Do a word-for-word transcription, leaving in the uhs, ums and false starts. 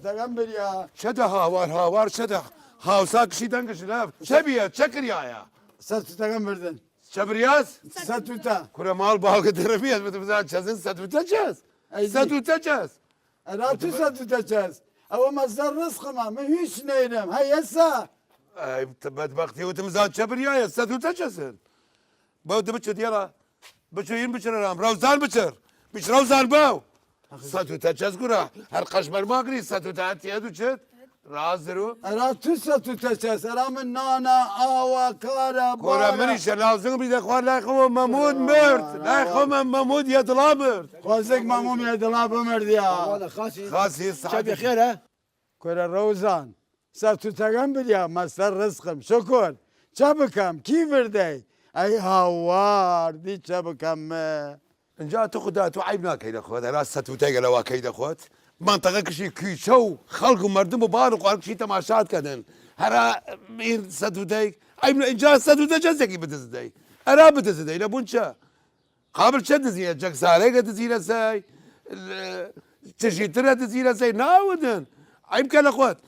تەگەم بریا. چە دە هاوار هاوار، چە دە هاوسا کشی دەنگش لەف. چە بیە، چە کریایە؟ سەر تو تەگەم بردن. چە بریاس؟ سەتوتە. کورە ماڵ باوگە درە بیەت، بتم زان چەزن سەتوتە چەس. ئەی دی. سەتوتە چەس. ئەرا تو سەتوتە چەس. ئەوە مەزەر ڕزقمە، من هیچ نەیرم. هەی ئەسا. ئەی بەدبەختی وتم زان چە بریایە، سەتوتە چەسن. بەو دە بچە دیەڵە. بچە این بچرە رام. ڕەوزان بچر. بچ ڕەوزان باو. سەتوتە چەس گورە. هەر قەشمەر ماگری سەتوتە هەتیە دوو چت. ڕاز درو. ئەرا تو سەتوتە چەس، ئەرا من نانا ئاوا کارە کورە بارە. منیشە لازم بی دەخوار لای خۆ مەمود مرد. لای خۆ مە-، مەمود یە دڵا مرد. خوازێک مەموم یە دڵا بمردیا. خاسی. خاسی سەعات. چە بخێرە؟ کورە ڕەوزان، سەتوتەگەم بریا، مەسەر ڕزقم، شکر. چە بکەم، کی بردەی؟ ئەی هاوار، دی چە بکەم مە؟ ئنجا تو خدا تو عیب ناکەی لە خۆت، ئەرا سەتوتەگە لەوا کەی دەخۆت. مەنتەقە کشی کویچە و خەڵک و مەردم و بار و قوار کشی تەماشات کەدن. هەرا این سەتوتەی، عیب نە-، ئنجا سەتوتە جەزێکی بدزدەی. ئەرا بدزدەی، لە بون چە؟ قابل چە دزیە؟ جەک سارەیگە دزیرە سەی، چشی ترە دزیرە سەی، ناودن. عیب کە لە خۆت.